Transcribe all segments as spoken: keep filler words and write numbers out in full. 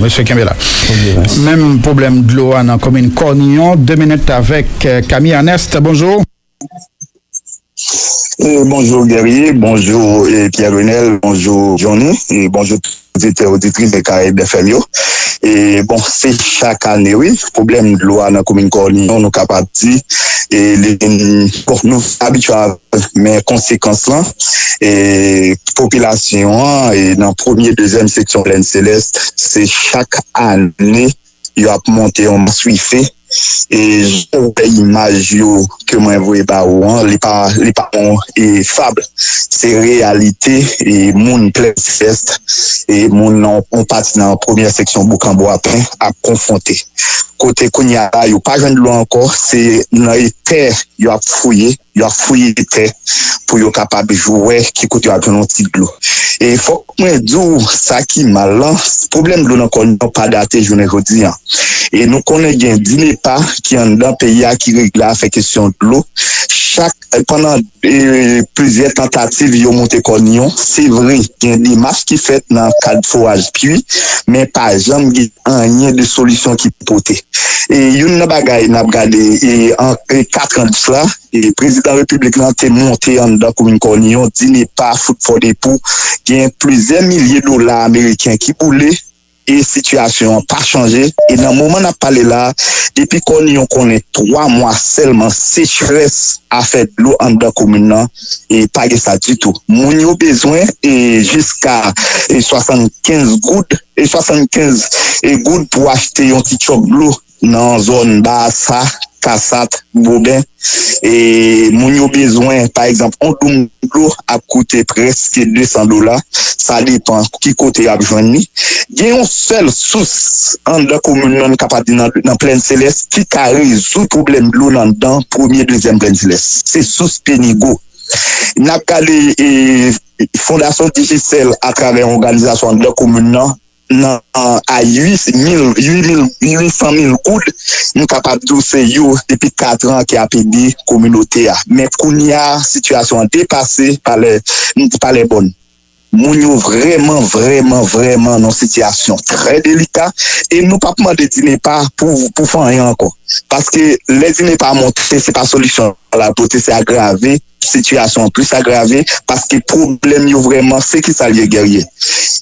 Mesye, kenbe la. Menm pwoblèm dlo a nan komin Kòniyon, de minit avèk, eh, Camille Ernest. Bonjou. Eh, bonjou Guerrier, bonjou eh, Pierre Renel, bonjou Johnny, eh, bonjou tout oditè, oditris de Caraïbes F M yo. E bon, se chak ane, wi, pwoblèm dlo a nan komin Kòniyon, nou kapab di, e li, bon, nou abitye avè l, men konsekans lan, e popilasyon an, e nan premye, dezyèm seksyon Plèn Selès, se chak ane, yo ap monte yon maswife. E jan w wè imaj yo ke mwen voye ba ou an, li pa, li pa yon e, fab. Se reyalite e, moun Plèn Selès, e moun nan yon pati nan premyè seksyon Boukanbwapen ap konfwonte. Kote kounye a la, yo pa jwenn dlo ankò, se nan e, tè yo ap fouye, yo ap fouye tè pou yo kapab wè ki kote yo ap jwenn yon ti dlo. E fòk mwen di w sa ki mal lan, pwoblèm dlo nan Kòniyon pa date jounen jodi an. E nou konnen gen DINEPA ki anndan peyi a ki regle afè kesyon dlo. Chak, pandan e, plizyè tantativ yo monte Kòniyon, se vre, gen demach ki fèt nan kad foraj pwi, men pa janm gen anyen de solisyon ki pote. E youn nan bagay n ap gade e, an e, kat an dis la, e, prezidan repiblik lan te monte anndan komin Kòniyon, DINEPA, fout fò de pou, gen plizyè milye dola ameriken ki boule, e sitiyasyon an pa chanje. E nan moman n ap pale la, depi Kòniyon konnen twa mwa sèlman sechrès, afè dlo anndan komin nan, e pa gen sa ditou. Moun yo bezwen e jiska e swasannkenz goud, e swasannkenz e goud pou achte yon ti tchòk dlo nan zòn Baasa, Kasat, Boben. E moun yo bezwen, pa egzanp, yon doum dlo ap koute prèske de san dola. Sa depann ki kote y ap jwenn li. Gen yon sèl sous anndan komin nan, n kapab di nan, nan Plèn Selès, ki ka rezoud pwoblèm dlo nan anndan premye, dezyèm Plèn Selès. Se sous Penigo. N ap gade e, Fondasyon Digicel atravè yon òganizasyon anndan komin nan, nan a uit mil, uit mil, uit san mil goud, m kapab di w se yo depi kat an ki ap ede kominote a. Men kounye a, sitiyasyon an depase palè, m di palè bòn. Moun yo vrèman, vrèman, vrèman nan yon sitiyasyon trè delika e nou p ap mande DINEPA pou, pou fè anyen ankò. Paske lè DINEPA monte, se pa solisyon l ap pote, se agrave sitiyasyon an plis agrave, paske pwoblèm yo vrèman, se kisa l ye, Guerrier?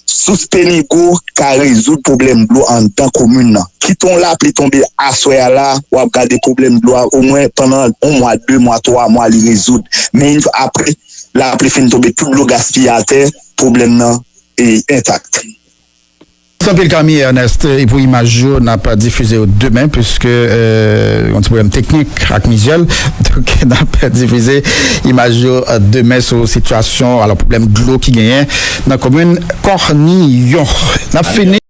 Sous Penigo ka rezoud pwoblèm dlo anndan komin nan. Kite yon lapli tonbe aswè a la, w ap gade pwoblèm dlo a, omwen pandan yon mwa, de mwa, twa mwa, li rezoud. Men apre lapli fin tonbe, tout dlo gaspiye atè, pwoblèm nan e entak. Mèsi anpil, Camille Ernest, e pou imaj yo, n ap difize yo demen, piske eh, yon ti pwoblèm teknik ak mizyèl. Donk, n ap difize imaj yo eh, demen sou sitiyasyon, alò, pwoblèm dlo ki genyen nan komin Kòniyon. N ap fini.